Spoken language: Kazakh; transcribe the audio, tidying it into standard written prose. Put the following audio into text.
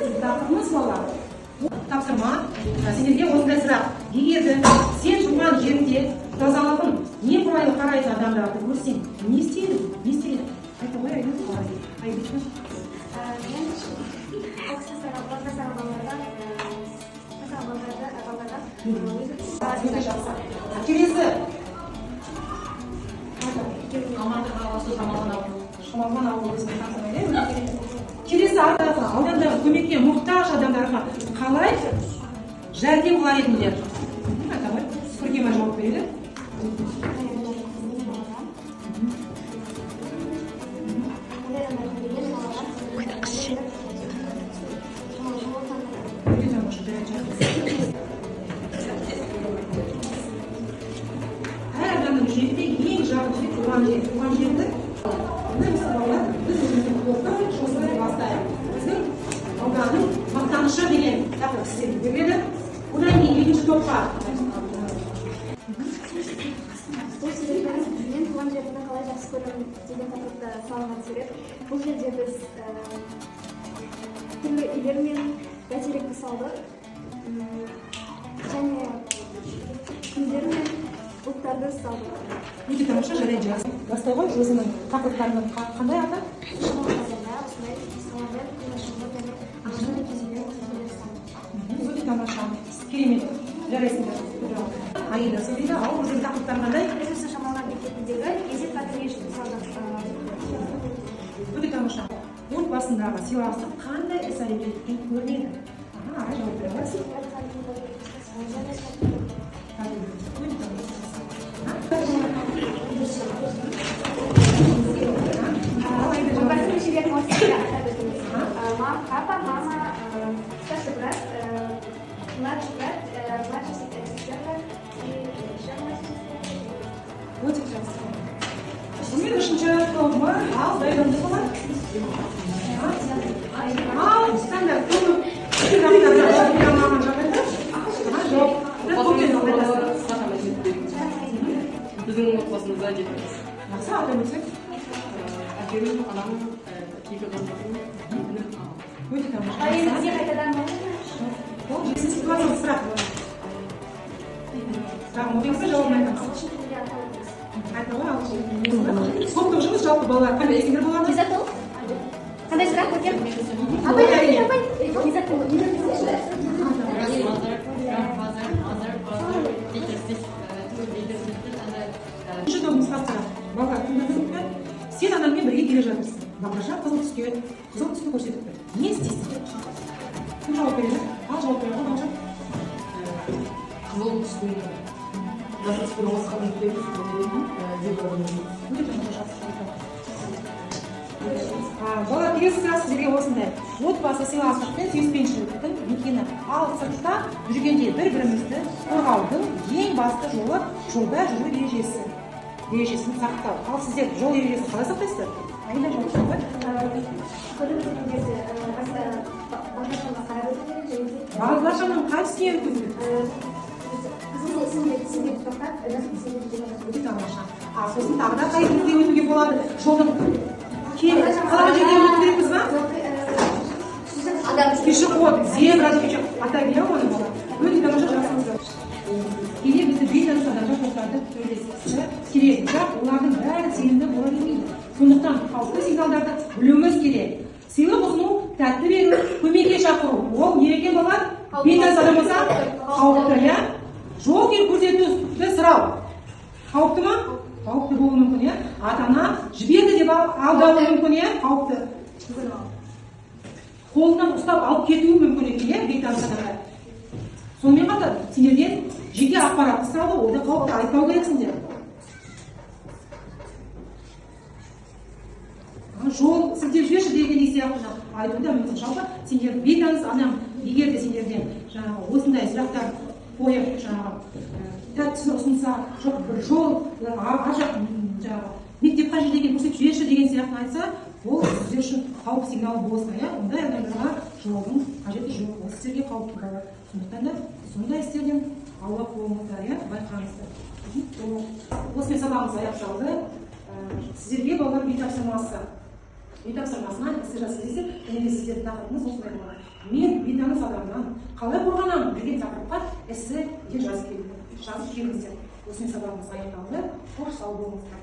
Біздің тақырыбымыз, балалар, тапсырма сендерге осындай сұрақ: егер де сен туған жеріңде тазалығын немқұрайлы қарайтын адамдарды көрсең, не істейді, не істер едің? Айта ғой, Айгүл. Айгүл. Мен оқыс жасаған балаларға өзім Өте жақсы. Келесі. Алматы қаласы, Шамалған ауылы. Шамалған ауылы, өзінің тапсырма, иә. Келесі: аудандағы көмекке мұқтаж адамдарға қалай жәрдем қылар едіңдер? Айта ғой, Көркем жауап береді. Ондай адамдарды деген балалар Өте тамаша, жарайды. Әр адамның жүрегінде ең жақын жер — туған жер. Туған жерді мына, мысалы, балалар, біз өзіміздің топтың осылай бастайық. «Біздің ауданның мақтанышы» деген тақырып сіздерге беріледі. Одан кейін екінші топқа. Бұл суретті «Мен туған жерімді қалай жақсы көремін» деген тақырыпта салынған сурет. Бұл жерде біз түрлі үйлер мен бәйтеректі салдық. Және күндер мен бұлттарды салдық. Өте тамаша, жарайды, жақсы. Бастай ғой өзіңнің тақырыптарының қандай аты? Шамалған базарда осындай саламен күн ашылды және ағашты кезеңдер салдық. Өте тамаша, керемет, жарайсыңдар. Аида сөйлейді. Ал өзіңнің тақырыптарың қандай? Біз осы Шамалған мектебіндегі Есет батыр салдық. Өте тамаша. Отбасындағы сыйластық қандай іс әрекеттен көрінеді? Аха, Арай, жауап бере аласың. Өте тамаша. Ал, Аида, жауап. Отбасы мүшелерін осы жерде атап өтіңіз. Папа, мама, старший брат, младший брат, младшая сестренка и еще младшая сестренка. Өте жақсы. Сонымен, үшінші тобы. Ал, дайындық болады. Ал, ұстаңдар, тобы сұрақтарға жауап бере алмаған жағдайда, жауап топпен айтасың. Қысқаша мәлімет берейін. Біздің отбасымызда жеті қыз. Жақсы, атап өтсек. Әкем, анам, екі қарындасым, інім, ағам. Өте тамаша. Ал енді бізге қайтадан Ол жақсы. Ситуациялық сұрақ. Сұрағын оқимыз ба, жауабын айтамыз? Ағылшын тілінде атап өтіңіз. Айта ғой, ағылшын. Топтық жұмыс жалпы, балалар, қандай десеңдер болады? Лиза, қандай сұрақ, Көркем? Апай, Әрине. апай, Лиза, Grandmother, grandfather, mother, brother, little sister, two little sisters and Үшінші тобымызға сұрақ. Балалар, тыңдадыңыз ба? Сен анаңмен бірге келе жатырсың. Бағдаршам қызыл түске, қызыл түсті көрсетіп тұр. Не істейсің? Кім жауап береді? Ал, жауап бере ғой, Балжан. Қызыл түстің, жасыл түстің ауысқанын күтеміз және зебрадан өтеміз. Өте тамаша, жақсы жауап. Балалар, келесі сұрақ сіздерге осындай: отбасы — сыйластық пен сүйіспеншіліктің мекені. Ал сыртта жүргенде бір бірімізді қорғаудың ең басты жолы — жолда жүру ережесін сақтау. Ал сіздер жол ережесін қалай сақтайсыздар? Аида, жауап бере ғой. Көлік өтетін жерде бағдаршамға қарап өту керек және де Бағдаршамның қай түсіне өту керек? Қызыл түсінде тоқтап, жасыл түсінде жүре. Өте тамаша. А сосын тағы да қай жерде өтуге болады жолдың? Қалаған жерде өту керекпіз ба? Адам. Пешеход, зебра деген атай біле оны бала. Өте тамаша, жақсы. Кейде бізді бейтаныс адамдар тоқтатып, сөйлескісі келеді, бірақ олардың бәрі сенімді бола бермейді. Сондықтан қауіпті сигналдарды білуіміз керек. Сыйлық ұсыну, тәтті беру, көмекке шақыру — ол не екен, балалар? Бейтаныс адам болса, қауіпті, иә. Жол көрсетуді сұрау қауіпті ма? Қауіпті болуы мүмкін, иә. Ата ана жіберді деп алдауы мүмкін, иә, қауіпті. Қолынан ұстап алып кетуі мүмкін екен, иә, бейтаныс адамдар. Сонымен қатар сендерден жеке ақпаратты сұрауды, ол да қауіпті, айтпау керексіңдер. Жол сілтеп жіберші дегендей сияқты жаңағы айтуы да мүмкін. Жалпы, сендер бейтаныс адам егер де сендерден жаңағы осындай сұрақтар қойып, жаңағы тәттісін ұсынса, жоқ, бір жол ар жақ, жаңағы мектеп қай жерде екенін көрсетіп жіберші деген сияқты айтса, ол сіздер үшін қауіп сигналы болсын, иә. Ондай адамдарға жолаудың қажеті жоқ, ол сіздерге қауіпті, балалар. Сондықтан да сондай істерден аулақ болыңыздар, иә, байқаңыздар. Осымен сабағымыз аяқталды. Сіздерге, балалар, үй тапсырмасы. Үй тапсырмасына эссе жазып келесіздер. Және де сіздердің тақырыбыңыз осындай болады: «Мен бейтаныс адамнан қалай қорғанамын?» деген тақырыпқа эссе де жазып келіңіздер. Осымен сабағымыз аяқталды. Қош, сау болыңыздар.